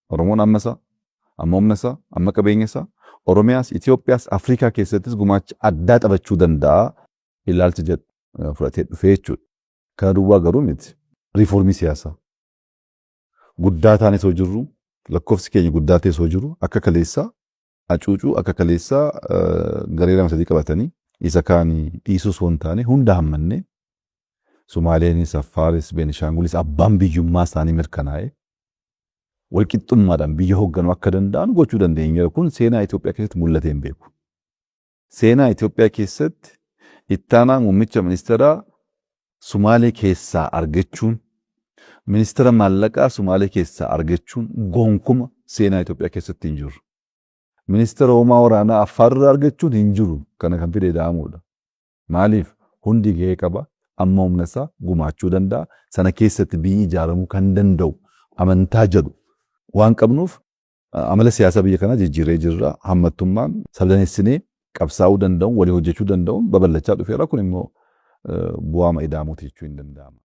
Oromoon amma isaa, amma humna isaa, amma qabeenya isaa, Oromiyaas, Itoophiyaas, Afrikaa keessattis gumaacha addaa taphachuu danda'a ilaalcha jedhu fudhatee dhufee jechuudha. Kana duwwaa garuu miti. Riiformii siyaasaa. Guddaa taanee osoo jirru, lakkoofsi keenya guddaa ta'e osoo jiru, akka kaleessaa hacuucuu, akka kaleessaa garee lama sadii qabatanii isa kaan dhiisuu osoo hin taane, hunda hammannee, Sumaaleenis, Affaaris, Beenishaangulis abbaan biyyummaa isaanii mirkanaa'e walqixxummaadhaan biyya hoogganuu akka danda'an gochuu dandeenya. Kun seenaa Itoophiyaa keessatti mul'atee hin beeku. Seenaa Itoophiyaa keessatti ittaanaa muummicha ministeeraa Sumaalee keessaa argachuun, ministeera maallaqaa Sumaalee keessaa argachuun gonkuma seenaa Itoophiyaa keessatti hin jiru. Ministeera hoomaa waraanaa Affaarraa argachuun hin jiru. Kana kan fide Ida'amuudha. Maaliif? Hundi gahee qaba. Amma humna isaa gumaachuu danda'a. Sana keessatti biyyi ijaaramuu kan danda'u amantaa jedhu waan qabnuuf amala siyaasaa biyya kanaa jijjiirree jirra. Hammattummaan sabdaneessinee qabsaa'uu danda'uun, walii hojjechuu danda'uun babal'achaa dhufeera. Kun immoo bu'aama Ida'amuuti jechuu hin danda'ama.